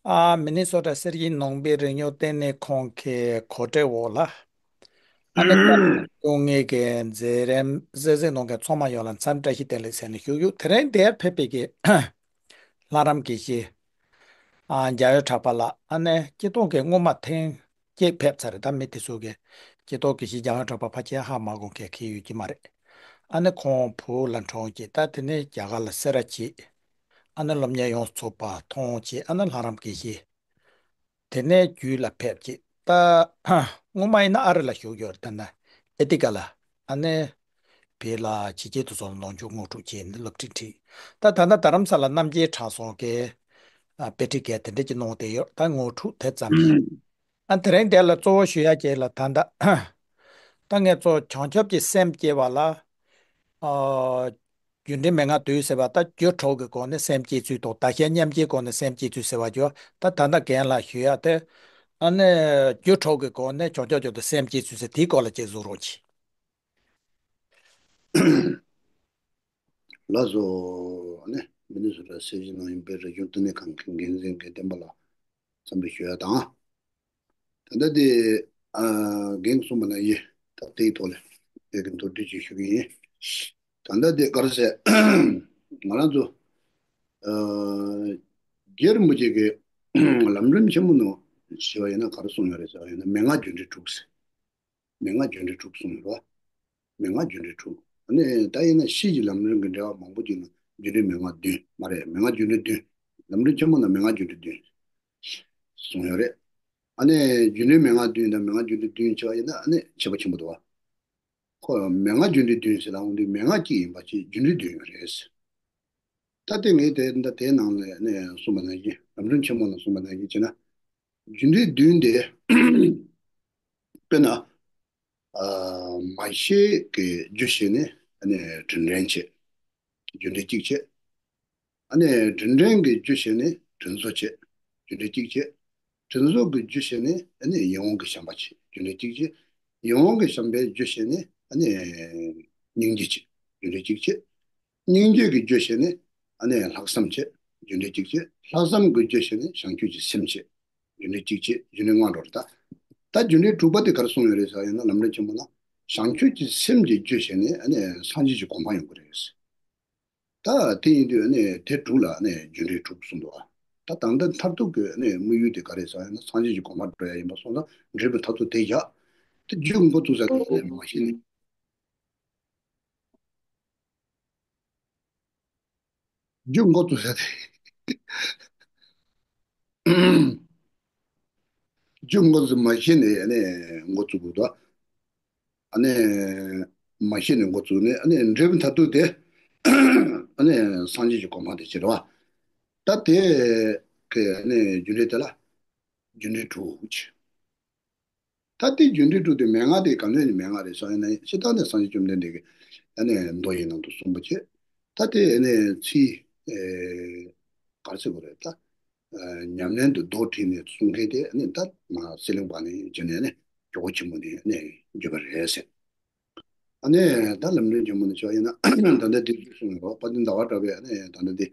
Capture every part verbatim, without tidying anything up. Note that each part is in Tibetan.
ཨ། མི་ནི་སོ་ཊ་གསེར་གྱི་ནོར་བུའི་རིག་ནུས་ལྟེ་གནས་ཁང་གི་གོ་སྒྲིག་འོག་ལ། ཨ་ནི་ད་སྐུ་ངེད་ཀྱི་མཛད་རིམ་གཟིགས་གཟིགས་གནང་མཁན་ཚང་མ་ཡོངས་ལ་འཚམས་བཀྲ་ཤིས་བདེ་ལེགས་ཟེར་ནས་ཞུ་རྒྱུ། དེ་རིང་འདིར་ཕེབས་པའི་གི་ལྷ་རམས་དགེ་བཤེས། ཨ། འཇམ་དབྱངས་གྲགས་པ་ལགས། ཨ་ནི་སྤྱིར་བཏང་གི་སྔོན་མ་ཐེངས་གཅིག་ཕེབས་ཚར་རེད། ད་མི་དེ་ཚོ་གི་སྤྱིར་བཏང་དགེ་བཤེས་འཇམ་དབྱངས་གྲགས་པ་ཕལ་ཆེར་ཧ་མ་གོ་མཁན་ཁེལ་ཡོད་ཀྱི་མ་རེད། ཨ་ནི་ཁོང་བོད་ལ་འཁྲུངས་བྱས། ད་དེ་ནས་རྒྱ་གར་ལ་སེ་ར་བྱེས། ཨ་ནི་སློབ་གཉེར་ཡོངས་སུ་ཚོགས་པ་མཐོང་བྱས། ཨ་ནི་ལྷ་རམས་དགེ་བཤེས། དེ་ནས་རྒྱུད་ལ་ཕེབས་བྱས། ད་སྔོན་མ་ཡིན་ན་ཨ་རི་ལ་བཞུགས་ཡོད་རེད། ད་ནི་ཨེ་ཏི་ཀ་ལ། ཨ་ནི་བོད་ལ་ཕྱི་རྒྱལ་དུ་སོང་ནང་ཆོས་དངོས་གྲུབ་བྱས་ནས་སློབ་ཁྲིད་ཁྲིད། ད་ད་ལྟ་རྡ་རམ་ས་ལ་རྣམ་རྒྱལ་གྲྭ་ཚང་གི་ཨ་དཔེ་ཁྲིད་འགན་དེ་འདྲ་ཅིག་གནང་བསྡད་ཡོད། ད་དངོས་གྲུབ་དེ་ཙམ་ཡིན། ཨ། དེ་རིང་དེ་ལ་གཙོ་བོ་ཞུ་ཡ་ཅིག་ལ། ད་ལྟ་ད་ངས་གཙོ་བྱང་ཆུབ་ཀྱི་སེམས་བསྐྱེད་པ་ལ། ཨ། རྒྱུ་འབྲས་མན་ངག་བདུན་ཟེར་བ། ད་རྒྱུ་དྲུག་གི་སྒོ་ནས་སེམས་བསྐྱེད་ཚུལ་དང་། བདག་གཞན་མཉམ་བརྗེའི་སྒོ་ནས་སེམས་བསྐྱེད་ཚུལ་ཟེར་བ་ཅིག་ཡོད། ད་ད་ལྟ་རྒན་ལགས་ཞུ་ཡ་དེ། ཨ་ནི་རྒྱུ་དྲུག་གི་སྒོ་ནས་བྱང་ཆུབ་མཆོག་ཏུ་སེམས་བསྐྱེད་ཚུལ་ཟེར། དེའི་སྐོར་ལ་ཅིག་གཟིགས་རོགས་གྱིས། ལགས་སོ། ཨ་ནི་མི་ནི་སོ་ཊ་གསེར་གྱི་ནོར་བུའི་རིག་གཞུང་ལྟེ་གནས་ཁང་གི་འགན་འཛིན་དགེ་ལྡན་པ་ལགས་འཚམས་འདྲི་ཞུ་ཡ་དང་། ད་ལྟ་དེ། ཨ། རྒན་གསུངས་པ་ནང་བཞིན་ད་ལྟའི་ཐོག་ལ་དེ་གི་མདོར་བསྡུས་ཅིག་ཞུ་གི་ཡིན། ད་ལྟ་དེ་ག་རེ་ཟེར། ང་རང་ཚོ། ཨ། རྗེ་རིན་པོ་ཆེ་གི་ལམ་རིམ་ཆེན་མོ་ནང་ཞུ་བ་ཡིན་ན་ག་རེ་གསུངས་ཡོད་རེད་ཟེར་བ་ཡིན་ན། མན་ངག་རྒྱུ་འབྲས་དྲུག་ཟེར། མན་ངག་རྒྱུ་འབྲས་དྲུག་གསུངས་ཡོད་རེད་བ། མན་ངག་རྒྱུ་འབྲས་དྲུག། ཨ་ནི་ད་ཡིན་ན་སྤྱིའི་ལམ་རིམ་གྱི་འགྲེལ་བ་མང་པོ་ཅིག་ནང་རྒྱུ་འབྲས་མན་ངག་བདུན། མ་རེད། མན་ངག་རྒྱུ་འབྲས་བདུན། ལམ་རིམ་ཆེན་མོ་ནང་མན་ངག་རྒྱུ་འབྲས་བདུན་གསུངས་ཡོད་རེད། ཨ་ནི་རྒྱུ་འབྲས་མན་ངག་བདུན་དང་མན་ངག་རྒྱུ་འབྲས་བདུན་བྱས་པ་ཡིན་ན་ཨ་ནི་ཁྱད་པར་ཆེན་པོ་འདུག་བ། ཁོ་མན་ངག་རྒྱུ་འབྲས་བདུན་ཟེར་ལ་འོང་དུས་མན་ངག་གཅིག་ཡིན་པ་ཅིག་རྒྱུ་འབྲས་བདུན་ཡོད་རེད། ད་དེ་ངས་དེ་ད་དེའི་ནང་ལ་ནས་གསུངས་པ་ནང་བཞིན། ལམ་རིམ་ཆེན་མོ་ནང་གསུངས་པ་ནང་བཞིན་བྱས་ན། རྒྱུ་འབྲས་བདུན་དེ། དཔེར་ན། ཨ། མ་ཤེས་ཀྱི་རྒྱུ་བྱས་ནས་ཨ་ནི་དྲིན་དྲན་བྱེད། རྒྱུ་འབྲས་གཅིག་བྱེད། ཨ་ནི་དྲིན་དྲན་གྱི་རྒྱུ་བྱས་ནས་དྲིན་གཟོ་བྱེད། རྒྱུ་འབྲས་གཅིག་བྱེད། དྲིན་གཟོ་གི་རྒྱུ་བྱས་ནས་ཨ་ནི་ཡིད་འོང་གི་བྱམས་པ་བྱེད། རྒྱུ་འབྲས་གཅིག་བྱེད། ཡིད་འོང་གི་བྱམས་པའི་རྒྱུ་བྱས་ནས་ཨ་ནི་སྙིང་རྗེ་བྱེད། རྒྱུ་འབྲས་གཅིག་བྱེད། སྙིང་རྗེ་གི་རྒྱུ་བྱས་ནས་ཨ་ནི་ལྷག་བསམ་བྱེད། རྒྱུ་འབྲས་གཅིག་བྱེད། ལྷག་བསམ་གི་རྒྱུ་བྱས་ནས་བྱང་ཆུབ་ཀྱི་སེམས་བྱེད། རྒྱུ་འབྲས་གཅིག་བྱེད། རྒྱུ་འབྲས་ལྔ་འགྲོ་རེད་ད། ད་རྒྱུ་འབྲས་དྲུག་པ་དེ་ག་རེ་གསུངས་ཡོད་རེད་ཟེར་ཡིན་ན། ལམ་རིམ་ཆེན་མོ་ན་བྱང་ཆུབ་ཀྱི་སེམས་ཀྱི་རྒྱུ་བྱས་ནས་ཨ་ནི་སངས་རྒྱས་ཀྱི་གོ་འཕང་ཡོང་གི་རེད། ད་དེ་ཡིན་དུས་ཨ་ནི་དེ་དྲུག་ལ་ཨ་ནི་རྒྱུ་འབྲས་དྲུག་གསུངས་འདུག་ཨ། ད་ད་ལྟ་མཐར་ཐུག་གི་ཨ་ནི་དམིགས་ཡུལ་དེ་ག་རེ་ཟེར་ཡིན་ན། སངས་རྒྱས་ཀྱི་གོ་འཕང་འགྲོ་ཡ་ཡིན་པ་སོང་ཙང་འབྲས་བུ་མཐར་ཐུག་དེ་བཞག། དེ་རྒྱུ་འགོ་བཙུགས་ས་དེ་ཨ་ནི་མ་ཤེས་ནས། རྒྱུ་འགོ་བཙུགས་ས་དེ། རྒྱུ་འགོ་བཙུགས་མ་ཤེས་ནས་ཨ་ནི་འགོ་བཙུགས་དགོས་དོ། ཨ་ནི་མ་ཤེས་ནས་འགོ་བཙུགས་ནས་ཨ་ནི་འབྲས་བུ་མཐར་ཐུག་དེ་ཨ་ནི་སངས་རྒྱས་ཀྱི་གོ་འཕང་དེ་བྱེད་རོ། ད་དེ་གི་ཨ་ནི་རྒྱུ་འབྲས་དེ་ལ་རྒྱུ་འབྲས་དྲུག་བྱེད། ད་དེ་རྒྱུ་འབྲས་དྲུག་དེ། མན་ངག་དེ་ག་ནས་ནི་མན་ངག་རེད་ཟེར་ཡིན་ན། སྤྱིར་བཏང་ནས་སངས་རྒྱས་བཅོམ་ལྡན་འདས་ཀྱིས་ཨ་ནི་མདོ་ཡི་ནང་དུ་གསུངས་པ་བྱས། ད་དེ་ཨ་ནི་ཚིག་ཨེ་ག་རེ་ཟེར་དགོས་རེད་ད། ཨ། ཉམས་ལེན་དུ་མདོ་བྲིས་ནས་གསུང་མཁན་དེ་ཨ་ནི་ད་མ་གསེར་གླིང་པ་ནས་བྱས་ནས་ཨ་ནི་ཇོ་བོ་ཆེན་པོ་ནས་ཨ་ནི་བརྒྱུད་པ་རེད་ཟེར། ཨ་ནི་ད་ལམ་རིམ་ཆེན་མོ་ནས་ཆོག་ཡིན་ན། ད་ལྟ་དེ་དུས་གསུངས་ཡོད་རོ། དཔལ་ལྡན་ཟླ་བ་གྲགས་པས་ཨ་ནི་ད་ལྟ་དེ་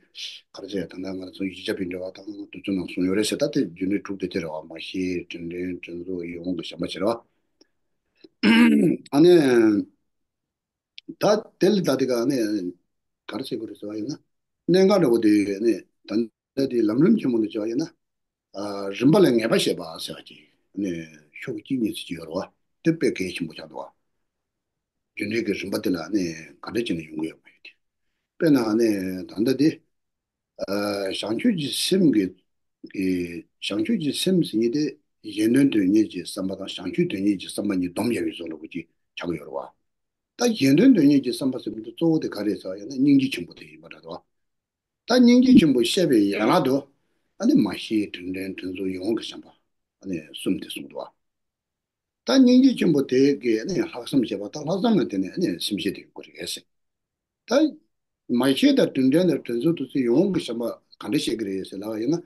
ག་རེ་ཟེར། ད་ལྟ་ང་ཚོ་ཡིག་ཆ་པའི་འབྲེལ་བ་དང་དུས་ཚོད་ནང་གསུངས་ཡོད་རེད་ཟེར། ད་དེ་རྒྱུ་འབྲས་དྲུག་དེ་དེ་རེད་བ། མ་ཤེས། དྲིན་དྲན། དྲིན་གཟོ། ཡིད་འོང་གི་བྱམས་པ་བྱེད་རེད་བ། ཨ་ནི་ད་དེ་ལ་ད་དེ་ག་ནས་ག་རེ་བྱེད་དགོས་རེད་ཟེར་བ་ཡིན་ན། གནད་འགག་འདྲ་བོ་དེ་ནས་ད་ལྟ་དེ་ལམ་རིམ་ཆེན་མོ་ལ་བྱ་བ་ཡིན་ན། ཨ། རིམ་པ་ལ་ངེས་པ་བྱེད་པ་ཟེར་བ་ཅིག་ནས་ཤོག་གཅིག་གཉིས་ཙམ་ཅིག་ཡོད་རེད་བ། དེ་དཔེ་གལ་ཆེན་པོ་ཆགས་འདུག་བ། རྒྱུ་འབྲས་ཀྱི་རིམ་པ་དེ་ལ་ནས་ག་འདྲ་བྱས་ནས་ཡོང་གི་ཡོད་པ་ཡོད་དེ། དཔེར་ན་ནས་ད་ལྟ་དེ། ཨ། བྱང་ཆུབ་ཀྱི་སེམས་ཀྱི་ཀྱི་བྱང་ཆུབ་ཀྱི་སེམས་ཟེར་མཁན་དེ་གཞན་དོན་དོན་གཉེར་གྱི་བསམ་པ་དང་བྱང་ཆུབ་དོན་གཉེར་གྱི་བསམ་པ་གཉིས་བསྡོམས་བཞག་པའི་བཟོ་འདྲ་བོ་ཅིག་ཆགས་ཀྱི་ཡོད་རེད་བ། ད་གཞན་དོན་དོན་གཉེར་གྱི་བསམ་པ་ཟེར་མཁན་དེ་གཙོ་བོ་དེ་ག་རེ་རེད་ཟེར་བ་ཡིན་ན། སྙིང་རྗེ་ཆེན་པོ་དེ་ཡིན་པ་འདྲ་འདུག་བ། ད་སྙིང་རྗེ་ཆེན་པོ་བཤད་པའི་ཡན་ལག་ཏུ་ཨ་ནི་མ་ཤེས། དྲིན་དྲན། དྲིན་གཟོ། ཡིད་འོང་གི་བྱམས་པ། ཨ་ནི་གསུམ་དེ་གསུངས་འདུག་བ། ད་སྙིང་རྗེ་ཆེན་པོ་དེ་གིས་ཨ་ནི་ལྷག་བསམ་བྱས་པ་དང་། ལྷག་བསམ་ལ་བརྟེན་ནས་ཨ་ནི་སེམས་བསྐྱེད་དེ་ཡོང་གི་རེད་ཟེར། ད་མ་ཤེས་དང་། དྲིན་དྲན་དང་། དྲིན་གཟོ། དེ་ཚོ་ཡིད་འོང་གི་བྱམས་པ་ག་འདྲ་བཤད་ཀྱི་རེད་ཟེར་ལབ་པ་ཡིན་ན།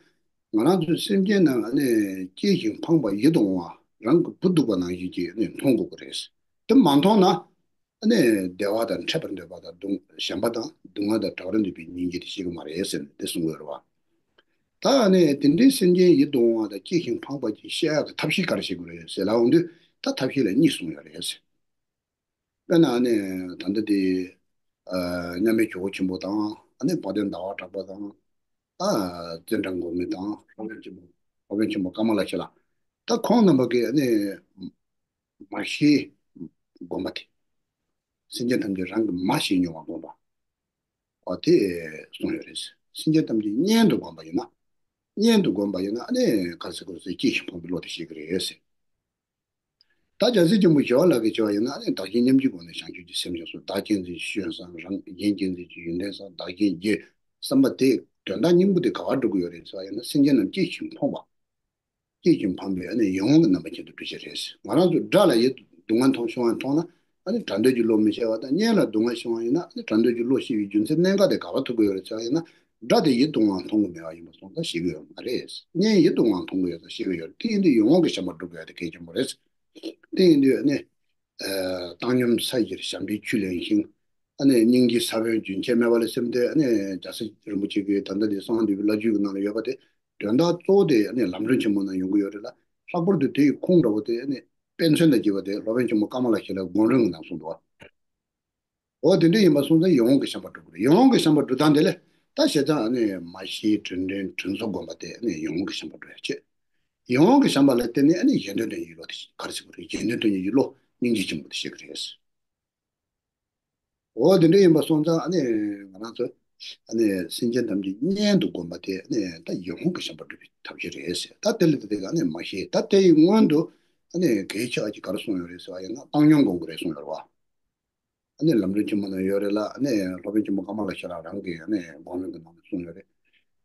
ང་རང་ཚོའི་སེམས་ཅན་རྣམས་ཨ་ནི་སྐྱེས་ཤིང་ཕངས་པ་ཡིད་དུ་འོང་བ། རང་གི་བུ་སྡུག་པ་ནང་བཞིན་གྱིས་ཨ་ནི་མཐོང་དགོས་ཀྱི་རེད་ཟེར། དེ་མ་མཐོང་ན། ཨ་ནི་བདེ་བ་དང་འཕྲད་པར་འདོད་པ་དང་། སྡུག་བྱམས་པ་དང་སྡུག་བསྔལ་དང་བྲལ་བར་འདོད་པའི་སྙིང་རྗེ་དེ་སྐྱེ་གི་མ་རེད་ཟེར་ནས་དེ་གསུང་གི་ཡོད་རེད་བ། ད་ནི་དེ་འདྲའི་སེམས་ཅན་ཡིད་དུ་འོང་བ་དང་སྐྱེ་ཞིང་འཕངས་པ་ཅིག་བཤད་ཡག་གི་ཐབས་ཤེས་ག་རེ་བྱེད་དགོས་རེད་ཟེར་ལབ་འོང་དུས། ད་ཐབས་ཤེས་ལ་གཉིས་གསུངས་ཡོད་རེད་ཟེར། དཔེར་ན་ནི་ད་ལྟ་དེ་མཉམ་མེད་ཇོ་བོ་ཆེན་པོ་དང་། ཨ་ནི་དཔལ་ལྡན་ཟླ་བ་གྲགས་པ་དང་། ད་ཙནྡྲ་མགོན་མེད་དང་། སློབ་དཔོན་ཆེན་པོ། སློབ་དཔོན་ཆེན་པོ་ཀ་མ་ལ་ཤཱི་ལ། ད་ཁོང་རྣམ་པ་གིས་ནི་མ་ཤེས་བསྒོམ་པ་དེ། སེམས་ཅན་ཐམས་ཅད་རང་གི་མ་ཤེས་མྱོང་བ་བསྒོམ་པ། ཨ་དེ་གསུངས་ཡོད་རེད། སེམས་ཅན་ཐམས་ཅད་གཉེན་དུ་བསྒོམ་པ་ཡིན་ན། གཉེན་དུ་བསྒོམ་པ་ཡིན་ན་ཨ་ནི་ག་རེ་ཟེར་དགོས་རེད་ཟེར། སྐྱེ་ཞིང་འཕངས་པའི་བློ་དེ་ཤེས་ཀྱི་རེད་ཟེར། ད་རྒྱལ་སྲས་ཆེན་པོ་ཞི་བ་ལྷ་གིས་བྱས་པ་ཡིན་ན། ཨ་ནི་བདག་གཞན་མཉམ་བརྗེའི་སྒོ་ནས་བྱང་ཆུབ་ཀྱི་སེམས་བྱང་སོང་། བདག་གཅེས་འཛིན་གཞི་སྐྱོན་སངས། རང་གཞན་གཅེས་འཛིན་གྱི་ཡོན་ཏན་སངས། བདག་གཞན་བརྗེ། བསམ་པ་དེ་དོན་དག་སྙིང་པོ་དེ་ག་པར་འགྲོ་གི་ཡོད་རེད་ཟེར་བ་ཡིན་ན། སེམས་ཅན་རྣམས་སྐྱེ་ཞིང་འཕངས་པ། སྐྱེ་ཞིང་འཕངས་པའི་ཨ་ནི་ཡིད་འོང་གི་རྣམ་པ་ཅན་དུ་འགྲོ་གི་རེད། ང་རང་ཚོ་དགྲ་ལ་ཡིད་སྡུག་བསྔལ་མཐོང་ཤོང་བ་མཐོང་ན། ཨ་ནི་དགྲ་འདོད་ཀྱི་བློ་མི་སྐྱེ་བ་དང་། གཉེན་ལ་སྡུག་བསྔལ་བྱུང་བ་ཡིན་ན། ཨ་ནི་དགྲ་འདོད་ཀྱི་བློ་སྐྱེ་བའི་རྒྱུ་མཚན་གནད་འགག་དེ་ག་པར་ཐུག་གི་ཡོད་རེད་ཟེར་བ་ཡིན་ན། དགྲ་དེ་ཡིད་དུ་འོང་བ་མཐོང་གི་མེད་པ་ཡིན་པ་སོང་ཙང་ཤེས་ཀྱི་ཡོད་མ་རེད། གཉེན་ཡིད་དུ་འོང་བ་མཐོང་གི་ཡོད་ཙང་ཤེས་ཀྱི་ཡོད་རེད། དེ་ཡིན་དུས་ཡིད་འོང་གི་བྱམས་པ་སྒྲུབ་དགོས་ཡ་དེ་གལ་ཆེན་པོ་རེད། དེ་ཡིན་དུས་ཨ་ནི། ཨ་བཏང་སྙོམས་ས་གཞིར་བྱམས་པའི་ཆུ་ལེན་ཞིང་། ཨ་ནི་སྙིང་རྗེ་ས་བོན་རྒྱུན་ཆད་མེད་པ་ལ་སེམས་ཏེ། ཨ་ནི་རྒྱལ་སྲས་རིན་པོ་ཆེ་གིས་ད་ལྟ་འདི་གསང་བ་འདུས་པའི་བླ་བརྒྱུད་ཀྱི་ནང་ལ་ཡོད་པ་དེ། དོན་དག་གཙོ་བོ་དེ་ཨ་ནི་ལམ་སྒྲོན་ཆེན་མོ་ནང་ཡོང་གི་ཡོད་རེད་ལ། ལྷག་པར་དུ་དེ་ཡི་ཁུངས་འདྲ་བོ་དེ་ཨ་ནི་དཔེ་མཚོན་དང་བཅས་པ་དེ་སློབ་དཔོན་ཆེན་པོ་ཀ་མ་ལ་ཤཱི་ལ་དགོངས་རིམ་གྱི་ནང་གསུངས་འདུག་བ། འོ་དེ་འདྲ་ཡིན་པ་སོང་ཙང་ཡིད་འོང་གི་བྱམས་པ་སྒྲུབ་དགོས་རེད། ཡིད་འོང་གི་བྱམས་པ་སྒྲུབ་སྟངས་དེ་ལས། ད་བྱས་ཙང་ཨ་ནི་མ་ཤེས་དྲིན་དྲན་དྲིན་གཟོ་བསྒོམ་པ་དེ་ཨ་ནི་ཡིད་འོང་གི་བྱམས་པ་སྒྲུབ་ཡ་བྱེད། ཡིད་འོང་གི་བྱམས་པ་ལ་བརྟེན་ནས་ཨ་ནི་གཞན་དོན་དོན་གྱི་བློ་དེ་ག་རེ་ཟེར་དགོས་རེད། གཞན་དོན་དོན་གྱི་བློ་སྙིང་རྗེ་ཆེན་པོ་དེ་ཤེས་ཀྱི་རེད། འོ་དེ་འདྲ་ཡིན་པ་སོང་ཙང་ཨ་ནི་ང་རང་ཚོ་ཨ་ནི་སེམས་ཅན་ཐམས་ཅད་གཉེན་དུ་བསྒོམ་པ་དེ་ཨ་ནི་ད་ཡིད་འོང་གི་བྱམས་པ་སྒྲུབ་པའི་ཐབས་ཤེས་རེད་ཟེར། ད་དེ་ལ་དེ་དེ་ག་ཨ་ནི་མ་ཤེས། ད་དེ་ཡི་སྔོན་དུ་ཨ་ནི་གལ་ཆེ་བ་ཅིག་ག་རེ་གསུངས་ཡོད་རེད་ཟེར་བ་ཡིན་ན། བཏང་སྙོམས་སྒོམ་དགོས་རེད་གསུངས་ཡོད་རེད་བ། ཨ་ནི་ལམ་སྒྲོན་ཆེན་མོ་ནང་ཡོད་རེད་ལ། ཨ་ནི་སློབ་དཔོན་ཆེན་པོ་ཀ་མ་ལ་ཤཱི་ལ་རང་གིས་ཨ་ནི་དགོངས་རིམ་གྱི་ནང་ལ་གསུངས་ཡོད་རེད།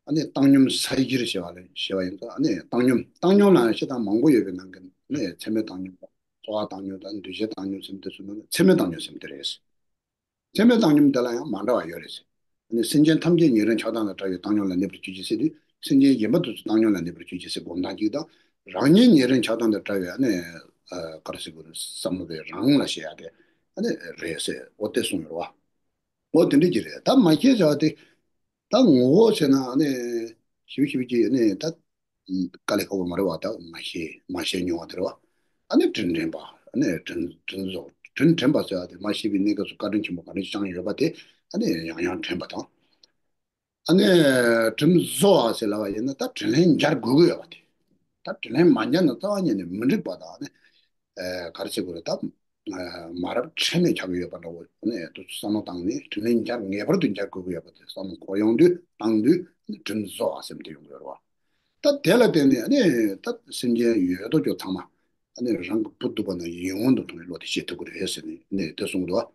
ཨ་ནི་བཏང་སྙོམས་ས་གཞིར་ཞེས་པ་ལ་ཞེས་པ་ཡིན་ཙང་། ཨ་ནི་བཏང་སྙོམས། བཏང་སྙོམས་ལ་ཡང་བཤད་སྟངས་མང་པོ་ཡོད་པའི་ནང་གི་ཨ་ནི་ཚད་མེད་བཏང་སྙོམས་དང་། རྩོལ་བ་བཏང་སྙོམས་དང་། འདུས་བྱས་བཏང་སྙོམས་ཟེར་དེ་ཚོ་ནང་ནས་ཚད་མེད་བཏང་སྙོམས་ཟེར་དེ་རེད། ཚད་མེད་བཏང་སྙོམས་དེ་ལ་ཡང་མ་འདྲ་བ་ཡོད་རེད་ཟེར། ཨ་ནི་སེམས་ཅན་ཐམས་ཅད་ཉེ་རིང་ཆགས་སྡང་དང་བྲལ་བའི་བཏང་སྙོམས་ལ་གནས་པར་གྱུར་ཅིག་ཟེར་དུས། སེམས་ཅན་གཞན་པ་དེ་ཚོ་བཏང་སྙོམས་ལ་གནས་པར་གྱུར་ཅིག་ཟེར་སྒོམ་སྟངས་གཅིག་དང་། རང་ཉིད་ཉེ་རིང་ཆགས་སྡང་དང་བྲལ་བའི་ཨ་ནི་ཨ་ག་རེ་ཟེར་དགོས་རེད། བསམ་བློ་དེ་རང་ལ་བྱེད་ཡ་དེ་ཨ་ནི་རེད་ཟེར། འོ་དེ་གསུངས་ཡོད་རེད་བ། འོ་དེ་འདྲ་ཅིག་རེད། ད་མ་ཤེས་བྱ་བ་དེ། ད་ངོ་བོ་བྱས་ན་ཨ་ནི་ཞིབ་ཞིབ་ཀྱིས་ཨ་ནི་ད་དཀའ་ལས་ཁག་པོ་མ་རེད་བ། ད་མ་ཤེས་མ་ཤེས་མྱོང་བ་དེ་རེད་བ། ཨ་ནི་དྲིན་དྲན་པ། ཨ་ནི་དྲིན་དྲིན་གཟོ། དྲིན་དྲན་པ་ཟེར་བ་དེ་མ་ཤེས་པའི་གནས་སྐབས་སུ་བཀའ་དྲིན་ཆེན་པོ་ག་འདྲ་ཞིག་བསྐྱངས་ཡོད་པ་དེ་ཨ་ནི་ཡང་ཡང་དྲན་པ་དང་། ཨ་ནི་དྲིན་གཟོ་བ་ཟེར་ལབ་པ་ཡིན་ན། ད་དྲིན་ལན་འཇལ་དགོས་ཀྱི་ཡོད་པ་དེ། ད་དྲིན་ལན་མ་འཇལ་ན་རྩ་བ་ཉིད་ནས་མི་འགྲིག་པ་དང་། ཨ་ནི་ཨ་ག་རེ་བྱེད་དགོས་རེད། ད་ཨ་མ་རབས་ཁྲེལ་མེད་ཆགས་ཀྱི་ཡོད་པ་འདྲ་བོ་ནས་དུ་བསམ་བློ་བཏང་ནས། དྲིན་ལན་འཇལ། ངེས་པར་དུ་འཇལ་དགོས་ཀྱི་ཡོད་པ་དེ་བསམ་བློ་འཁོར་ཡོང་དུས། བཏང་དུས་དྲིན་གཟོ་བ་ཟེར་དེ་ཡོང་གི་ཡོད་རེད་བ། ད་དེ་ལ་བརྟེན་ནས་ཨ་ནི་ད་སེམས་ཅན་ཡོད་དོ་ཅོག་ཚང་མ་ཨ་ནི་རང་གི་བུ་སྡུག་པ་ན་ཡིད་འོང་དུ་མཐོང་བའི་བློ་དེ་ཤེས་ཐུབ་ཀྱི་རེད་ཟེར་ནས་ནས་དེ་གསུངས་འདུག་བ།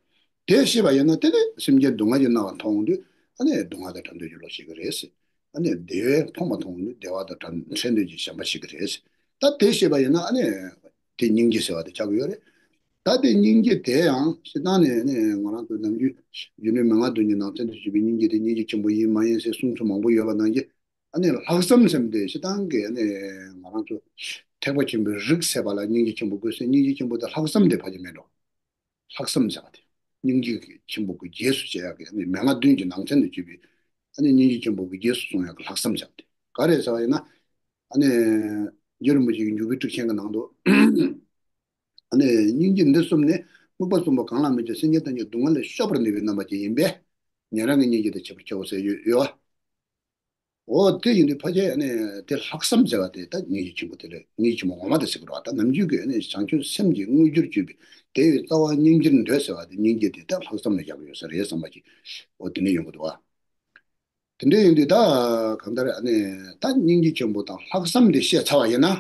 དེ་ཤེས་པ་ཡིན་ན་དེ་ནི་སེམས་ཅན་སྡུག་བསྔལ་གྱི་སྣང་བ་མཐོང་དུས་ཨ་ནི་སྡུག་བསྔལ་དང་བྲལ་འདོད་ཀྱི་བློ་ཤེས་ཀྱི་རེད་ཟེར། ཨ་ནི་བདེ་བ་མཐོང་མ་མཐོང་ནི་བདེ་བ་དང་བྲལ་འདོད་ཀྱི་བྱམས་པ་ཤེས་ཀྱི་རེད། ད་དེ་ཤེས་པ་ཡིན་ན་ཨ་ནི་དེ་སྙིང་རྗེ་ཟེར་བ་དེ་ཆགས་ཀྱི་ཡོད་རེད། ད་དེ་སྙིང་རྗེ་དེ་ཡང་སྤྱིར་བཏང་ནས་ནི་ང་རང་ཚོ་ནམ་རྒྱུན་རྒྱུ་འབྲས་མན་ངག་བདུན་གྱི་ནང་ཚན་དུ་བརྗོད་པའི་སྙིང་རྗེ་དེ་སྙིང་རྗེ་ཆེན་པོ་ཡིན་མ་ཡིན་ཟེར་གསུང་ཚུལ་མང་པོ་ཡོད་པ་ནང་བཞིན། ཨ་ནི་ལྷག་བསམ་ཟེར་དེ་སྤྱིར་བཏང་གི་ཨ་ནི་ང་རང་ཚོ་ཐེག་པ་ཆེན་པོའི་རིགས་ཟེར་བ་ལ་སྙིང་རྗེ་ཆེན་པོ་དགོས་ཟེར། སྙིང་རྗེ་ཆེན་པོ་དེ་ལྷག་བསམ་དེ་ཕལ་ཆེར་མེད་འགྲོ། ལྷག་བསམ་ཟེར་བ་དེ། སྙིང་རྗེ་ཆེན་པོ་གི་རྗེས་སུ་བྱེད་ཡག་གི་ཨ་ནི་མན་ངག་བདུན་གྱི་ནང་ཚན་དུ་གྱུར་པའི་ཨ་ནི་སྙིང་རྗེ་ཆེན་པོ་གི་རྗེས་སུ་བཟུང་ཡག་གི་ལྷག་བསམ་ཟེར་བ་དེ་ག་རེ་ཟེར་བ་ཡིན་ན། ཨ་ནི་རྗེ་རིན་པོ་ཆེ་གི་འཇུག་པའི་ཊཱིཀ་ཆེན་གྱི་ནང་དུ། ཨ་ནི་སྙིང་རྗེ་འདི་གསུམ་ནི་དམིགས་པ་གསུམ་པོ་གང་ལ་མི་སྤྱོད་སེམས་ཅན་ཐམས་ཅད་སྡུག་བསྔལ་ལས་སྐྱོབ་པར་ནུས་པའི་རྣམ་པ་ཅན་ཡིན་པས། ཉན་རང་གི་སྙིང་རྗེ་དེ་བྱེད་པར་བྱའོ་ཟེར་ཡོད་ཡོད། འོ་དེ་ཡིན་དུས་ཕལ་ཆེར་ཨ་ནི་དེ་ལྷག་བསམ་ཟེར་བ་དེ་ད་སྙིང་རྗེ་ཆེན་པོ་དེ་ལས་སྙིང་རྗེ་ཆེན་པོ་ངོ་མ་དེ་ཟེར་གི་རེད་བ། ད་ནམ་རྒྱུན་གྱི་ཨ་ནི་བྱང་ཆུབ་སེམས་ཀྱི་དངོས་རྒྱུར་གྱུར་པའི་དེ་ཡི་རྩ་བ་སྙིང་རྗེར་འདོད་ཟེར་བ་དེ་སྙིང་རྗེ་དེ་ད་ལྷག་བསམ་ལ་བཞག་གི་ཡོད་ས་རེད་བསམ་པ་ཅིག་འོ་དེ་ནས་ཡོང་གི་འདུག་བ། དེ་འདྲ་ཡིན་དུས་ད་གང་ལྟར་ཨ་ནི་ད་སྙིང་རྗེ་ཆེན་པོ་དང་ལྷག་བསམ་དེ་ཤེས་ཚར་བ་ཡིན་ན།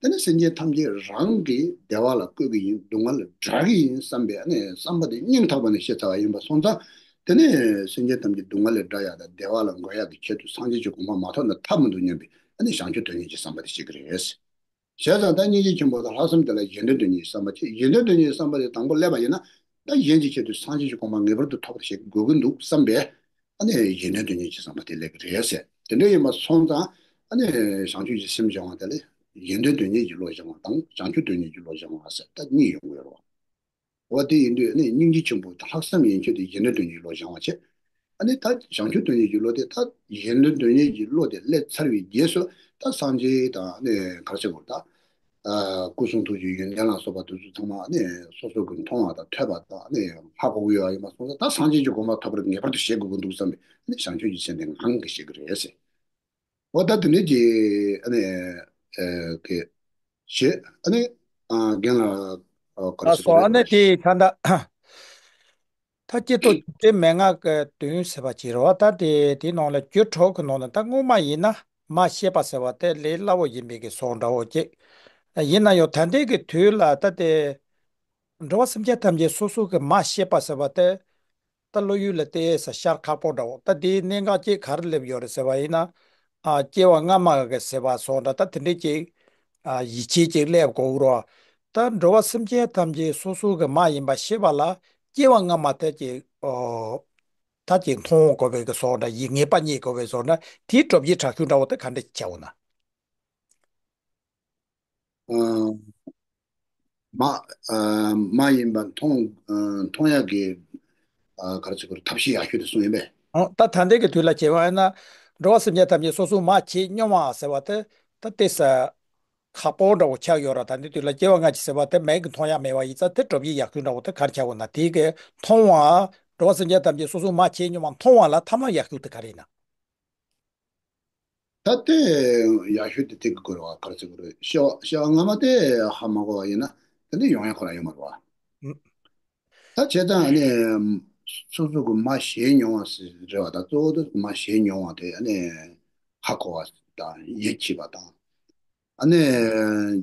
དེ་ནི་སེམས་ཅན་ཐམས་ཅད་རང་གི་བདེ་བ་ལ་བཀོད་ཀྱི་ཡིན། སྡུག་བསྔལ་ལ་བསྒྲལ་གྱི་ཡིན་བསམ་པའི་ཨ་ནི་བསམ་པ་དེ་སྙིང་ཐག་པ་ནས་ཤེས་ཚར་བ་ཡིན་པ་སོང་ཙང་། དེ་ནི་སེམས་ཅན་ཐམས་ཅད་སྡུག་བསྔལ་ལས་བསྒྲལ་ཡག་དང་བདེ་བ་ལ་འགོད་ཡག་གི་ཆེད་དུ་སངས་རྒྱས་ཀྱི་གོ་འཕང་མ་ཐོབ་ན་ཐབས་མི་འདུག་སྙམ་པའི་ཨ་ནི་བྱང་ཆུབ་དོན་གཉེར་གྱི་བསམ་པ་དེ་བྱེད་ཀྱི་རེད། བྱས་ཙང་ད་སྙིང་རྗེ་ཆེན་པོ་དང་ལྷག་བསམ་དེ་ལ་གཞན་དོན་དོན་གཉེར་གྱི་བསམ་པ་བྱེད། གཞན་དོན་དོན་གཉེར་གྱི་བསམ་པ་དེ་དང་པོ་སླེབས་པ་ཡིན་ན། ད་གཞན་གྱི་ཆེད་དུ་སངས་རྒྱས་ཀྱི་གོ་འཕང་ངེས་པར་དུ་ཐོབ་པར་བྱེད་དགོས་ཀྱི་འདུག་བསམ་པས། ཨ་ནི་གཞན་དོན་དོན་གཉེར་གྱི་བསམ་པ་དེ་སླེབས་ཀྱི་རེད་ཟེར། དེ་འདྲ་ཡིན་པ་སོང་ཙང་། ཨ་ནི་བྱང་ཆུབ་ཀྱི་སེམས་སྦྱང་བ་དེ་ལ་གཞན་དོན་དོན་གཉེར་གྱི་བློ་སྦྱང་བ་དང་བྱང་ཆུབ་དོན་གཉེར་གྱི་བློ་སྦྱང་བ་ཟེར་ད་གཉིས་ཡོང་གི་ཡོད་རེད་བ། འོ་དེ་ཡིན་དུས་ཨ་ནི་སྙིང་རྗེ་ཆེན་པོ་དང་ལྷག་བསམ་ཡན་ཆད་དེ་གཞན་དོན་དོན་གཉེར་གྱི་བློ་སྦྱང་བ་བྱེད། ཨ་ནི་ད་བྱང་ཆུབ་དོན་གཉེར་གྱི་བློ་དེ་ད་གཞན་དོན་དོན་གཉེར་གྱི་བློ་དེ་སླེབས་ཚར་བའི་རྗེས་སུ་ད་སངས་རྒྱས་དང་ཨ་ནི་ག་རེ་ཟེར་དགོས་རེད་ད། ཨ་སྐུ་གསུང་ཐུགས་ཀྱི་ཡོན་ཏན་ལ་སོགས་པ་དེ་ཚོ་ཚང་མ་ཨ་ནི་སོ་སོ་གི་མཐོང་བ་དང་ཐོས་པ་དང་ཨ་ནི་ཧ་གོ་གི་ཡོད་པ་ཡིན་པ་སོང་ཙང་ད་སངས་རྒྱས་ཀྱི་གོ་འཕང་ཐོབ་པར་ངེས་པར་དུ་བྱེད་དགོས་ཀྱི་འདུག་བསམ་པའི་ཨ་ནི་བྱང་ཆུབ་ཀྱི་སེམས་དེ་ངང་གིས་བྱེད་ཀྱི་རེད་ཟེར། འོ་ད་དེ་འདྲའི་གི་ཨ་ནི་ཨ་གི་བྱེད་ཨ་ནི་ཨ་རྒན་ལགས་ཨ་ག་རེ་ལགས་ཟེར་དགོས་སོ། རེད། ཨ་ནི་དེ་ད་ལྟ་ད་སྐྱེ་ཐོབ་སྤྱི་མན་ངག་གི་དོན་ཟེར་བ་ཅིག་རེད་བ། ད་དེ་དེའི་ནང་ལ་རྒྱུ་དྲུག་གི་ནང་ནས་ད་སྔོན་མ་ཡིན་ན་མ་ཤེས་པ་ཟེར་བ་དེ་ལས་སླ་བོ་ཡིན་པའི་གི་བཟོ་འདྲ་བོ་ཅིག་ཡིན་ན་ཡང་ད་ལྟའི་གི་དུས་ལ་ད་དེ་འགྲོ་བ་སེམས་ཅན་ཐམས་ཅད་སོ་སོ་གི་མ་ཤེས་པ་ཟེར་བ་དེ་ད་བློ་ཡུལ་ལ་བལྟས་ས་ཤར་ཁག་པོ་འདྲ་བོ། ད་དེའི་གནད་འགག་ཅིག་ག་རེ་སླེབས་ཡོད་རེད་ཟེར་བ་ཡིན་ན། ཨ་སྐྱེ་བ་སྔ་མ་གི་ཟེར་བ་སོགས་འདྲ་ད་དེ་འདྲའི་ཅིག་ཨ་ཡིད་ཆེས་ཅིག་སླེབས་དགོས་རོ། ད་འགྲོ་བ་སེམས་ཅན་ཐམས་ཅད་སོ་སོ་གི་མ་ཡིན་པ་ཤེས་པ་ལ་སྐྱེ་བ་སྔ་མ་དེ་ཅིག་ཨོ་ད་ཅིག་མཐོང་དགོས་པའི་གི་སོགས་འདྲ་ཡིད་ངེས་པ་རྙེད་དགོས་པའི་སོགས་འདྲ་དེའི་གྲུབ་བྱེད་དྲག་ཤུལ་འདྲ་བོ་དེ་ག་འདྲ་བྱའོ་ན། ཨ་མ་ཨ་མ་ཡིན་པ་མཐོང་ཨ་མཐོང་ཡག་གི་ཨ་ག་རེ་ཟེར་དགོས་རེད། ཐབས་ཤེས་ཡག་ཤོས་དེ་གསུངས་ཡིན་པས། ཨོ་ད་ད་ལྟའི་གི་དུས་ལ་བྱས་པ་ཡིན་ན་འགྲོ་བ་སེམས་ཅན་ཐམས་ཅད་སོ་སོ་མ་བྱས་མྱོང་བ་ཟེར་བ་དེ་ད་ཏོག་ཙམ་ཁག་པོ་འདྲ་བོ་ཆགས་ཡོད་ར། ད་ལྟའི་དུས་ལ་སྐྱེ་བ་སྔ་ཕྱི་ཟེར་བ་དེ་མིག་གིས་མཐོང་ཡག་མེད་པ་ཡིན་ཙང་དེ་གྲུབ་བྱེད་ཡག་ཤོས་འདྲ་བོ་དེ་ག་རེ་ཆགས་ཡོད་ན། དེ་གི་མཐོང་བ་འགྲོ་བ་སེམས་ཅན་ཐམས་ཅད་སོ་སོ་མ་བྱས་མྱོང་བ་མཐོང་བ་ལ་ཐབས་ལམ་ཡག་ཤོས་དེ་ག་རེ་ཡིན་ན། ད་ལྟའི་ཡག་ཤོས་དེ་ཐེག་གི་དགོས་རེད་བ། ག་རེ་ཟེར་དགོས་རེད། སྐྱེ་བ་སྐྱེ་བ་སྔ་མ་དེ་ཧ་མ་གོ་བ་ཡིན་ན་དེ་འདྲ་ཡོང་ཡ་ཁོ་རང་ཡོད་མ་རེད་བ། ཨུ། ད་བྱས་ཙང་ཨ་ནི་སོ་སོ་གི་མ་བྱས་མྱོང་བ་ཟེར་རེད་བ། ད་གཙོ་བོ་དེ་མ་བྱས་མྱོང་བ་དེ་ཨ་ནི་ཧ་གོ་བ་དང་ཡིད་ཆེས་པ་དང་། ཨ་ནི་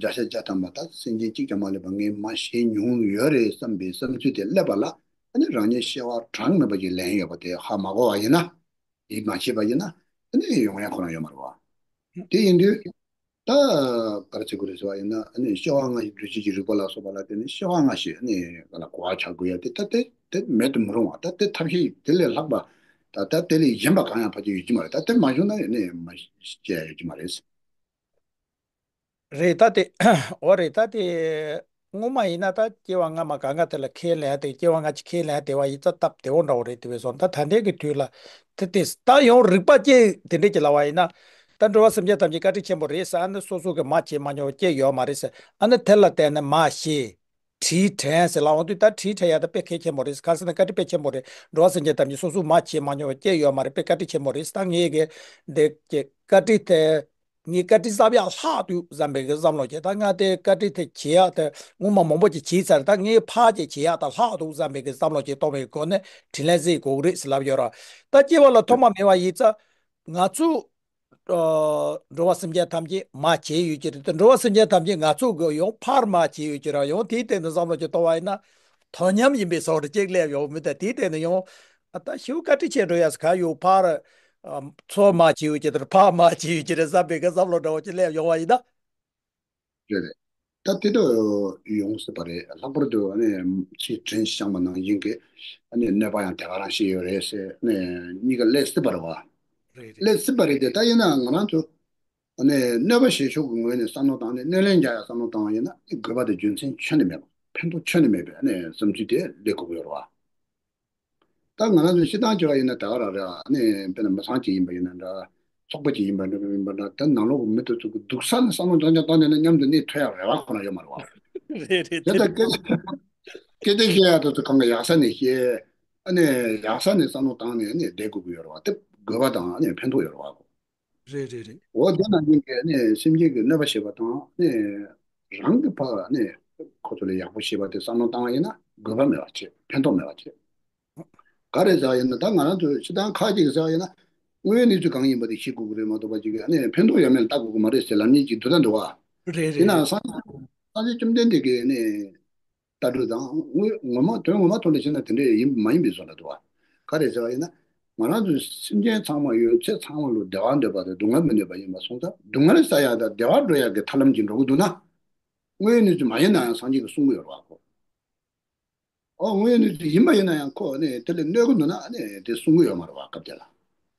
བརྒྱ་ཆ་བརྒྱ་ཐམ་པ་ད་སེམས་ཅན་གཅིག་ཀྱང་མ་སླེབས་པ་ངས་མ་བྱས་མྱོང་ཡོད་རེད་བསམ་པའི་བསམ་ཚུལ་དེ་སླེབས་པ་ལ་ཨ་ནི་རང་ཉིད་སྐྱེ་བ་གྲངས་མེད་པ་ཅིག་ལེན་ཡོད་པ་དེ་ཧ་མ་གོ་བ་ཡིན་ན། ཡིད་མ་ཆེས་པ་ཡིན་ན་ཨ་ནི་ཡོང་ཡ་ཁོ་རང་ཡོད་མ་རེད་བ། དེ་ཡིན་དུས་ད་ག་རེ་བྱེད་དགོས་རེད་ཟེར་བ་ཡིན་ན་ཨ་ནི་སྐྱེ་བ་སྔ་ཕྱི་འགྲོ་བྱེད་ཀྱི་རིགས་པ་ལ་སོགས་པ་ལ་བརྟེན་ནས་སྐྱེ་བ་སྔ་ཕྱི་ཨ་ནི་ག་ལ་གོ་བ་ཆགས་དགོས་ཡ་དེ་ད་དེ་དེ་མེད་དུ་མི་རུང་བ། ད་དེ་ཐབས་ཤེས་དེ་ལས་ལྷག་པ་ད་ད་དེ་ལས་གཞན་པ་གང་ཡང་ཕལ་ཆེར་ཡོད་ཀྱི་མ་རེད། ད་དེ་མ་བྱུང་ན་ཨ་ནི་མ་སྐྱེ་ཡ་ཡོད་ཀྱི་མ་རེད། རེད་ད་དེ། འོ་རེད་ད་དེ། སྔོན་མ་ཡིན་ན་ད་སྐྱེ་བ་སྔ་མ་གང་ག་དེ་ལ་ཁས་ལེན་ཡ་དེ་སྐྱེ་བ་སྔ་ཕྱི་ཁས་ལེན་ཡ་དེ་བ་ཡིན་ཙང་སྟབས་བདེ་བོ་འདྲ་བོ་རེད། དེ་བས་སོང་ད་ད་ལྟའི་གི་དུས་ལ་དེ་དེ་ད་ཡང་རིག་པ་སྐྱེ་དེ་འདྲས་ཀྱི་ལབ་པ་ཡིན་ན། ད་འགྲོ་བ་སེམས་ཅན་ཐམས་ཅད་བཀའ་དྲིན་ཆེན་པོ་རེད་ཟེར། ཨ་ནི་སོ་སོ་གི་མ་བྱས་མ་མྱོང་བ་སྐྱེ་ཡོད་མ་རེད་ཟེར། ཨ་ནི་དེ་ལ་བརྟེན་ནས་མ་བྱས། དྲིན་དྲན་ཟེར་ལབ་འོང་དུས་ད་དྲིན་དྲན་ཡ་ད་དཔེ་གལ་ཆེན་པོ་རེད། ག་རེ་ཟེར་ན་བཀའ་དྲིན་དཔེ་ཆེན་པོ་རེད། འགྲོ་བ་སེམས་ཅན་ཐམས་ཅད་སོ་སོ་མ་བྱས་མ་མྱོང་བ་སྐྱེ་ཡོད་མ་རེད། དཔེ་བཀའ་དྲིན་ཆེན་པོ་རེད། ད་ངས་གི་འདི་གི་བཀའ་དྲིན་དེ། ངའི་བཀའ་དྲིན་གཟབ་ཡག་ལྷག་འདུག་བསམ་པའི་གི་བསམ་བློ་ཅིག་ད་ང་དེ་བཀའ་དྲིན་དེ་བྱེད་ཡག་དེ་སྔོན་མ་མང་པོ་ཅིག་བྱས་ཚར། ད་ངའི་ཕར་ཅིག་བྱེད་ཡག་ད་ལྷག་འདུག་བསམ་པའི་གི་བསམ་བློ་ཅིག་གཏོང་བའི་སྒོ་ནས་དྲིན་ལན་གཟིགས་དགོས་ཀྱི་རེད་ཟེར་ལབ་ཡོད་ར། ད་སྐྱེ་བ་ལ་ཐོག་མ་མེད་པ་ཡིན་ཙང་ང་ཚོ་ཨ་འགྲོ་བ་སེམས་ཅན་ཐམས་ཅད་མ་བྱས་ཡོད་ཀྱི་རེད་དེ། འགྲོ་བ་སེམས་ཅན་ཐམས་ཅད་ང་ཚོ་གི་ཡང་ཕར་མ་བྱས་ཡོད་ཀྱི་ར། ཡང་དེའི་སྟེང་དུ་བསམ་བློ་ཅིག་གཏོང་བ་ཡིན་ན། དོ་མཉམ་ཡིན་པའི་བཟོ་འདྲ་ཅིག་སླེབས་ཡོང་མི་དེ་དེའི་སྟེང་དུ་ཡང་ཨ་ད་ཞེ་པོ་བཀའ་དྲིན་ཆེ་འགྲོ་ཡ་ཟེར་ག་ཡོད་ཕར། ཨ་ཚུར་མ་བྱས་ཡོད་ཀྱི་དེར་ཕར་མ་བྱས་ཡོད་ཀྱི་རེད་བསམ་པའི་གི་བསམ་བློ་འདྲ་བོ་ཅིག་སླེབས་ཡོང་བ་ཡིན་ན། རེད་རེད། ད་དེ་འདྲ་ཡོང་སྲིད་པ་རེད། ལྷག་པར་དུ་ཨ་ནི་ཕྱིས་དྲིན་བསྐྱངས་པ་ནང་བཞིན་གྱི་ཨ་ནི་གནོད་པ་ཡང་དེ་ག་རང་བྱས་ཡོད་རེད་ཟེར་ཨ་ནི་གཉིས་ཀ་སླེབས་སྲིད་པ་རེད་བ། རེད་རེད། སླེབས་སྲིད་པ་རེད་དེ། ད་ཡིན་ན་ང་རང་ཚོ་ཨ་ནི་གནོད་པ་བྱེད་ཕྱོགས་ཀྱི་ངོས་ནས་བསམ་བློ་བཏང་ནས་གནོད་ལན་རྒྱག་ཡ་བསམ་བློ་བཏང་བ་ཡིན་ན་ཨ་ནི་དགོས་པ་དེ་རྒྱུ་མཚན་ཁྱོན་ནས་མེད་པ། ཕན་ཐོགས་ཁྱོན་ནས་མེད་པའི་ཨ་ནི་བསམ་ཚུལ་དེ་སླེབས་དགོས་ཀྱི་ཡོད་རེད་བ། ད་ང་རང་ཚོ་སྤྱིར་བཏང་བྱས་པ་ཡིན་ན་ད་ག་རང་རེད། ཨ་ནི་དཔེར་ན་མི་ཚང་གཅིག་ཡིན་པ་ཡིན་ན་འདྲ། ཚོགས་པ་གཅིག་ཡིན་པ་འདྲ་མིན་པ་འདྲ། ད་ནང་ལོགས་ཀྱི་མི་དེ་ཚོ་གི་སྡུག་ས་ནས་བསམ་བློ་འདྲ་འདྲ་བཏང་ནས་ན་མཉམ་དུ་གནས་ཐུབ་ཡག་རེ་བ་ཁོ་ན་ཡོད་མ་རེད་བ། རེད་རེད། དེ་ལྟར་སྐད་སྐད་ཆ་བཤད་ཡག་དེ་ཚོ་གང་ག་ཡག་ས་ནས་བཤད། ཨ་ནི་ཡག་ས་ནས་བསམ་བློ་བཏང་ནས་ཨ་ནི་བསྡད་དགོས་ཀྱི་ཡོད་རེད་བ། དེ་དགོས་པ་དང་ཨ་ནི་ཕན་ཐོགས་ཡོད་རེད་བ། རེད་རེད་རེད། འོ་དེ་ནང་བཞིན་གྱི་ཨ་ནི་སེམས་ཅན་གྱི་གནོད་པ་བྱེད་པ་དང་ཨ་ནི་རང་གི་ཕར་ཨ་ནི་ཁོ་ཚོ་ལ་ཡག་པོ་བྱེད་པ་དེ་བསམ་བློ་བཏང་བ་ཡིན་ན་དགོས་པ་མེད་པ་བྱེད། ཕན་ཐོགས་མེད་པ་བྱེད། ག་རེ་ཟེར་བ་ཡིན་ན་ད་ང་རང་ཚོ་སྤྱིར་བཏང་ཁ་ཅིག་ཟེར་བ་ཡིན་ན་དངོས་ཡོད་གནས་ཚུལ་གང་ཡིན་པ་དེ་ཤེས་དགོས་ཀྱི་རེད་མ་གཏོགས་པ་ཅིག་ཨ་ནི་ཕན་ཐོགས་ཡོད་མེད་ལ་ལྟ་དགོས་ཀྱི་མ་རེད་ཟེར་ལབ་མཁན་ཅིག་འདུག་ད་འདུག་བ། རེད་རེད། ཡིན་ནའང་སངས་སངས་རྒྱས་བཅོམ་ལྡན་འདས་ཀྱི་ཨ་ནི་ལྟ་གྲུབ་དང་དངོས་ངོ་མ་དོན་ངོ་མ་ཐོག་ནས་བྱས་ན་དེ་འདྲ་ཡིན་མ་ཡིན་པའི་བཟོ་འདྲ་འདུག་བ། ག་རེ་ཟེར་བ་ཡིན་ན་ང་རང་ཚོ་སེམས་ཅན་ཚང་མ་ཡོད་ཚད་ཚང་མ་ལ་བདེ་བ་འདོད་པ་དང་སྡུག་བསྔལ་མི་འདོད་པ་ཡིན་པ་སོང་ཙང་སྡུག་བསྔལ་བསལ་ཡག་དང་བདེ་བ་འགྲོ་ཡག་གི་ཐབས་ལམ་ཅིག་འགྲོ་གི་འདུག་ན། དངོས་ཡོད་གནས་ཚུལ་མ་ཡིན་ན་ཡང་སངས་རྒྱས་ཀྱིས་གསུང་གི་ཡོད་རེད་བ་ཁོ། ཨོ་དངོས་ཡོད་གནས་ཚུལ་ཡིན་པ་ཡིན་ན་ཡང་ཁོ་ནི་དེ་ལས་གནོད་གི་འདུག་ན་ཨ་ནི་དེ་གསུང་གི་ཡོད་མ་རེད་བ་སྐབས་དེ་ལ།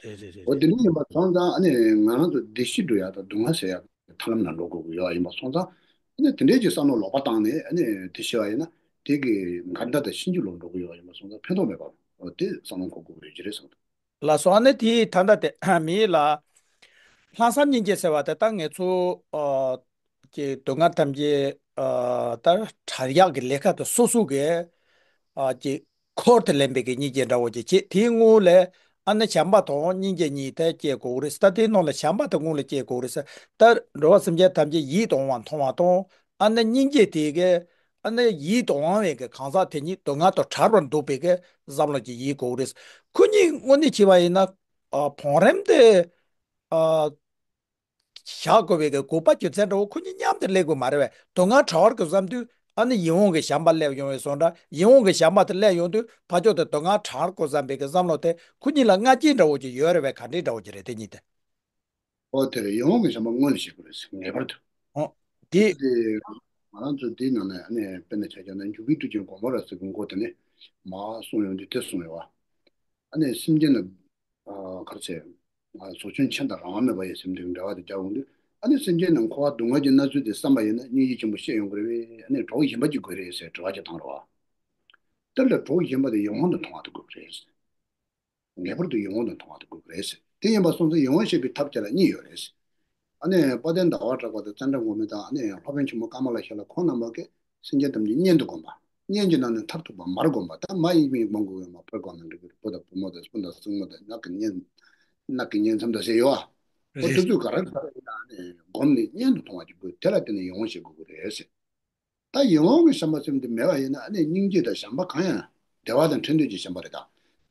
རེད་རེད་རེད། འོ་དེ་འདྲ་ཡིན་པ་སོང་ཙང་ཨ་ནི་ང་རང་ཚོ་བདེ་སྐྱིད་འགྲོ་ཡག་དང་སྡུག་བསྔལ་སེལ་ཡག་གི་ཐབས་ལམ་ལ་འགྲོ་དགོས་ཀྱི་ཡོད་ཡིན་པ་སོང་ཙང་ཨ་ནི་དེ་འདྲའི་གི་བསམ་བློ་ལོག་པ་བཏང་ནས་ཨ་ནི་དེ་བྱས་པ་ཡིན་ན་དེ་གི་འགལ་ཟླ་དང་ཕྱིན་ཅི་ལོག་འགྲོ་གི་ཡོད་ཡིན་པ་སོང་ཙང་ཕན་ཐོགས་མེད་པ། འོ་དེ་བསམ་བློ་འཁོར་དགོས་ཀྱི་ཡོད་ཀྱི་རེད་བསམ་འདུག། ལགས་སོ། ཨ་ནི་དེ་ད་ལྟ་དེ་མི་ལ་ལྷག་བསམ་སྙིང་རྗེ་ཟེར་བ་དེ་ད་ངེད་ཚོ་ཨ་ཀྱི་སྡུག་བསྔལ་ཐམས་ཅད་ཨ་ད་དྲག་ཡག་གི་ལས་ཀ་དེ་སོ་སོ་གི་ཨ་ཀྱི་འཁོར་དུ་ལེན་པའི་གི་སྙིང་རྗེ་འདྲ་བོ་ཅིག་བྱེད། དེའི་སྔོན་ལ་ཨ་ནི་བྱམས་པ་དང་སྙིང་རྗེ་གཉིས་དེ་སྐྱེ་དགོས་རེད། ད་དེའི་ནང་ལ་བྱམས་པ་དེ་སྔོན་ལ་སྐྱེ་དགོས་རེད་ཟེར། ད་འགྲོ་བ་སེམས་ཅན་ཐམས་ཅད་ཡིད་དུ་འོང་བ་མཐོང་བ་དང་། ཨ་ནི་སྙིང་རྗེ་དེ་གི་ཨ་ནི་ཡིད་དུ་འོང་བའི་གི་གང་ཟག་དེ་ཉིད་སྡུག་བསྔལ་དང་བྲལ་བར་འདུག་པའི་གི་བསམ་བློ་ཅིག་ཡིད་དགོས་རེད། ཁོ་གཉིས་དངོས་གནས་བྱས་པ་ཡིན་ན་ཨ་བང་རིམ་དེ་ཨ་བཞག་དགོས་པའི་གི་དགོས་པ་རྒྱུ་མཚན་འདྲ་བོ་ཁོ་གཉིས་མཉམ་དུ་སླེབས་དགོས་མ་རེད་པས། སྡུག་བསྔལ་བྲལ་བར་དགོས་བསམ་དུས་ཨ་ནི་ཡིད་འོང་གི་བྱམས་པ་སླེབས་ཡོང་བའི་བཟོ་འདྲ། ཡིད་འོང་གི་བྱམས་པ་དེ་སླེབས་ཡོང་དུས་ཕར་ཕྱོགས་དེ་སྡུག་བསྔལ་བྲལ་བར་དགོས་བསམ་པའི་གི་བསམ་བློ་དེ་ཁོ་གཉིས་ལ་སྔ་རྗེས་འདྲ་བོ་ཅིག་ཡོད་རེད་པས། ག་འདྲའི་འདྲ་བོ་ཅིག་རེད་དེ་གཉིས་དེ། ཨོ་དེ་རེད། ཡིད་འོང་གི་བྱམས་པ་སྔོན་ལ་བྱེད་དགོས་རེད་ངེས་པར་དུ། ཨོ་དེ། དེ་ང་རང་ཚོ་དེའི་ནང་ནས་ཨ་ནི་དཔེར་ན་ཆ་བཞག་ན་འཇུག་པའི་དུས་ཀྱི་སྒོམ་པ་ར་ཟེར་གི་མགོ་དེ་ནས་མར་གསུངས་ཡོང་དུས་དེ་གསུངས་ཡོད་པ། ཨ་ནི་སེམས་ཅན་ལ་ཨ་ག་རེ་ཟེར། ཨ་ཟོ་ཆུན་ཆེན་དང་རང་དབང་མེད་པ་ཡི་སེམས་དེ་འབྲེལ་བ་དེ་རྒྱག་འོང་དུས། ཨ་ནི་སེམས་ཅན་ནི་འཁོར་བ་སྡུག་བསྔལ་གྱི་མནར་ཚུལ་དེ་བསམ་པ་ཡིན་ན་སྙིང་རྗེ་ཆེན་པོ་སྐྱེ་ཡོང་གི་རེད་པས། ཨ་ནི་གྲོགས་ཡིན་པ་ཅིག་དགོས་རེད་ཟེར་དྲི་བ་ཅིག་བཏང་རེད་པ། དེ་ལ་གྲོགས་ཡིན་པ་དེ་ཡིད་འོང་དུ་མཐོང་བ་དེ་དགོས་ཀྱི་རེད། ངེས་པར་དུ་ཡིད་འོང་དུ་མཐོང་བ་དེ་དགོས་ཀྱི་རེད། དེ་ཡིན་པ་སོང་ཙང་ཡིད་འོང་བྱེད་པའི་ཐབས་བཅས་ལ་གཉིས་ཡོད་རེད། ཨ་ནི་དཔལ་ལྡན་ཟླ་བ་གྲགས་པ་དང་ཙནྡྲ་གོ་མི་དང་ཨ་ནི་སློབ་དཔོན་ཆེན་མོ་ཀ་མ་ལ་ཤཱི་ལ་ཁོང་རྣམ་པ་གིས་སེམས་ཅན་ཐམས་ཅད་གཉེན་དུ་བསྒོམ་པ། གཉེན་གྱི་ནང་ནས་མཐར་ཐུག་པ་མར་བསྒོམ་པ། ད་མ་ཡིན་མིན་སྒོམ་དགོས་ཡོད་མ། ཕར་བསྒོམ་ན་འགྲིག་གི་རེད། བུ་དང་བུ་མོ་དང་སྤུན་ཟླ་གཙུག་མོ་དང་ནགས་ཀྱི་གཉེན། ནགས་ཀྱི་གཉེན་མཚམས་དང་ཟེར་ཡོད་ཨ། ཨོ་དེ་ཚོས་ག་རེ་ག་རེ་ཡིན་ན་ཨ་ནི་བསྒོམས་ནས་གཉེན་དུ་མཐོང་བ་ཅིག་དགོས། དེ་ལ་བརྟེན་ནས་ཡིད་འོང་བྱེད་དགོས་ཀྱི་རེད་ཟེར། ད་ཡིད་འོང་གི་བྱམས་པ་ཟེར་མི་དེ་མེད་པ་ཡིན་ན་ཨ་ནི་སྙིང་རྗེ་དང་བྱམས་པ་གང་ཡང་བདེ་བ་དང་འཕྲད་འདོད་ཀྱི་བྱམས་པ་རེད། ད་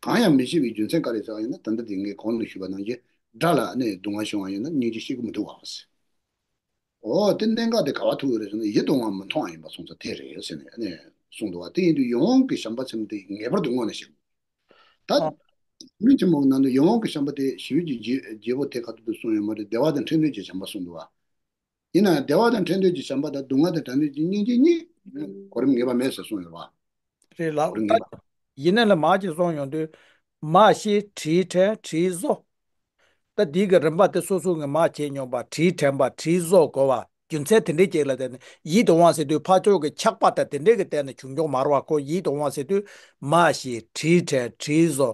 གང་ཡང་མི་བྱེད་པའི་རྒྱུ་མཚན་ག་རེ་ཟེར་བ་ཡིན་ན། ད་ལྟ་དེ་ངས་གོང་ལ་ཞུས་པ་ནང་བཞིན་དགྲ་ལ་ཨ་ནི་སྡུག་བསྔལ་བྱུང་བ་ཡིན་ན་སྙིང་རྗེ་སྐྱེ་གི་མི་འདུག་བ་ཟེར། ཨོ་དེ་གནད་འགག་དེ་ག་བ་ཐུག་ཡོད་རེད་ཟེར་ན་ཡིད་དུ་འོང་བ་མི་མཐོང་བ་ཡིན་པ་སོང་ཙང་དེ་རེད་ཟེར་ནས་ཨ་ནི་གསུངས་འདུག་བ། དེ་ཡིན་དུས་ཡིད་འོང་གི་བྱམས་པ་ཟེར་མི་དེ་ངེས་པར་དུ་དངོས་གནས་ཤིག་ད་མི་ཆེན་མོ་གི་ནང་དུ་ཡིད་འོང་གི་བྱམས་པ་དེ་ཞི་བའི་རྒྱུ་རྗེ་རྗེ་བོ་དེ་ཁ་ཐུག་ཏུ་གསུངས་ཡོད་མ་རེད། བདེ་བ་དང་འཕྲད་འདོད་ཀྱི་བྱམས་པ་གསུངས་འདུག་བ། ཡིན་ནའང་བདེ་བ་དང་འཕྲད་འདོད་ཀྱི་བྱམས་པ་དང་སྡུག་བསྔལ་དང་བྲལ་འདོད་ཀྱི་སྙིང་རྗེ་གཉིས་གོ་རིམ་ངེས་པ་མེད་ཟེར་གསུངས་ཡོད་བ། རེད་ལགས། གོ་རིམ་ངེས་པ། ད་ཡིན་ནའི་ལ་མར་ཅིག་གསུངས་ཡོང་དུས། མར་ཤེས་དྲིས་དྲན་དྲིས་གཟོ། ད་འདི་གི་རིམ་པ་དེ་སོ་སོ་ངས་མར་བྱས་མྱོང་བ། དྲིས་དྲན་པ་དྲིས་གཟོ་དགོས་པ། རྒྱུ་མཚན་དེ་འདྲའི་ཅིག་ལ་བརྟེན་ནས་ཡིད་དུ་འོང་བ་ཟེར་དུས་ཕར་ཕྱོགས་ཀྱི་ཆགས་པ་དང་དེ་འདྲའི་གི་སྟེང་ནས་བྱུང་ཆོག་མ་རེད་བ། ཁོ་ཡིད་དུ་འོང་བ་ཟེར་དུས་མར་ཤེས་དྲིས་དྲན་དྲིས་གཟོ།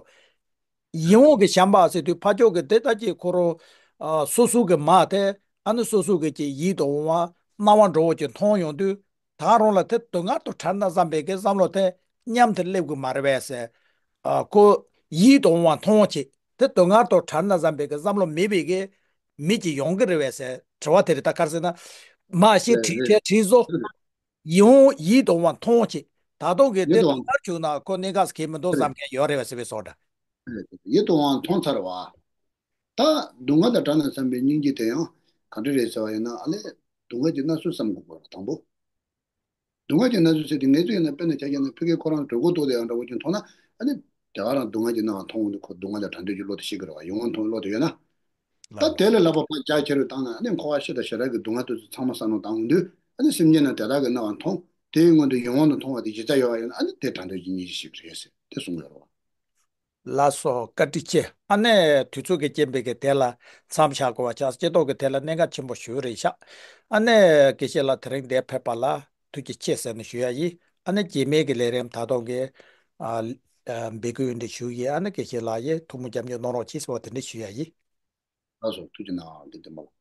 ཡིད་འོང་གི་བྱམས་པ་ཟེར་དུས་ཕར་ཕྱོགས་ཀྱི་དེ་ལྟ་ཅིག་ཁོ་རང་ཨ་སོ་སོ་གི་མར་དེ་ཨ་ནི་སོ་སོ་གི་ཅིག་ཡིད་དུ་འོང་བ་སྣང་བ་འདྲ་བོ་ཅིག་མཐོང་ཡོང་དུས། ད་རུང་ལ་དེ་སྡུག་བསྔལ་དུ་བྲལ་ན་བསམ་པའི་གི་བསམ་བློ་དེ་མཉམ་དུ་སླེབས་ཀྱི་མ་རེད་པས་ཟེར། ཨ་ཁོ་ཡིད་དུ་འོང་བ་མཐོང་བྱེད་དེ་སྡུག་བསྔལ་དུ་བྲལ་ན་བསམ་པའི་གི་བསམ་བློ་མེད་པའི་གི་མི་ཅིག་ཡོང་གི་རེད་པས་ཟེར་དྲི་བ་དེ་རེད། ད་ག་རེ་ཟེར་ན། མར་ཤེས་དྲིས་དྲན་དྲིས་གཟོ། ཡིད་འོང་ཡིད་དུ་འོང་བ་མཐོང་བྱེད། ད་དུང་གི་དེ་ཡིད་དུ་འོང་སྡུག་བསྔལ་བྱུང་ན་ཁོ་གནད་འགག་གང་ཡང་མི་འདུག་བསམ་མཁན་ཡོད་རེད་པས་ཟེར་བའི་བཟོ་འདྲ། ཡིད་དུ་འོང་མཐོང་ཚར་བ། ད་སྡུག་བསྔལ་དང་བྲལ་ན་བསམ་པའི་སྙིང་རྗེ་དེ་ཡང་ག་འདྲ་རེད་ཟེར་བ་ཡིན་ན། ཨ་ལས་སྡུག་བསྔལ་གྱི་མནར་གསོ་བསམ་དགོས་པ་དང་པོ། སྡུག་བསྔལ་གྱི་མནར་གསོ་ཟེར་དུས་ངེད་ཚོ་ཡིན་ན་དཔེར་ན་ཆ་བཞག་ན་ཕ་གི་ཁོ་རང་གྲོད་ཁོག་ལྟོགས་དེ་ཡང་འདྲ་བོ་ཅིག་མཐོང་ན། ཨ་ནི་དེ་ག་རང་སྡུག་བསྔལ་གྱི་སྣང་བ་མཐོང་འོང་དུས་ཁོ་སྡུག་བསྔལ་དང་བྲལ་འདོད་ཀྱི་བློ་དེ་ཤེས་ཀྱི་རེད་བ། ཡིད་འོང་མཐོང་བའི་བློ་དེ་ཡོད་ན། ད་དེ་ལས་ལྷག་པ་ཕར་རྒྱ་ཆེ་རུ་བཏང་ན་ཨ་ནི་འཁོར་བ་ཤི་དང་ཞེ་སྡང་གི་སྡུག་བསྔལ་དེ་ཚོ་ཚང་མ་བསམ་བློ་བཏང་འོང་དུས། ཨ་ནི་སེམས་ཅན་ན་དེ་དག་གི་སྣང་བ་མཐོང་། དེའི་སྔོན་དུ་ཡིད་འོང་དུ་མཐོང་བ་དེ་གཞི་རྩ་ཡོད་པ་ཡིན་ན། ཨ་ནི་དེ་བྲལ་འདོད་ཀྱི་སྙིང་རྗེ་ཞིག་རེད་ཟེར་དེ་གསུངས་ཡོད་རེད་བ། ལགས་སོ། བཀའ་དྲིན་ཆེ། ཨ་ནི་དུས་ཚོད་ཀྱི་རྐྱེན་པས་ཀྱི་དེ་ལ་མཚམས་བཞག་དགོས་པ་ཆགས། སྤྱི་ཚོགས་ཀྱི་དེ་ལ་གནད་འགག་ཆེན་པོ་ཞིག་རེད་ཤག་ཨ་ནི་དགེ་བཤེས་ལགས་དེ་རིང་འདིར་ཕེབས་པ་ལ་ཐུགས་རྗེ་ཆེ་ཟེར་ནས་ཞུ་ཡ་ཡིན། ཨ་ནི་རྗེས་མའི་གི་ལས་རིམ་ད་དུང་གི་ཨ་ཨ་འབད་དགོས་འདི་ཞུ་ཡིན། ཨ་ནི་དགེ་བཤེས་ལགས་ཡིས་ཐུགས་སྨོན་སྐྱབས་འཇུག་གནང་རོགས་གྱིས་ཟེར་བ་དེ་འདྲ་ཞུ་ཡ་ཡིན། ལགས་སོ། ཐུགས་རྗེ་གནང་། དགེ་འདུན་པ་ལགས།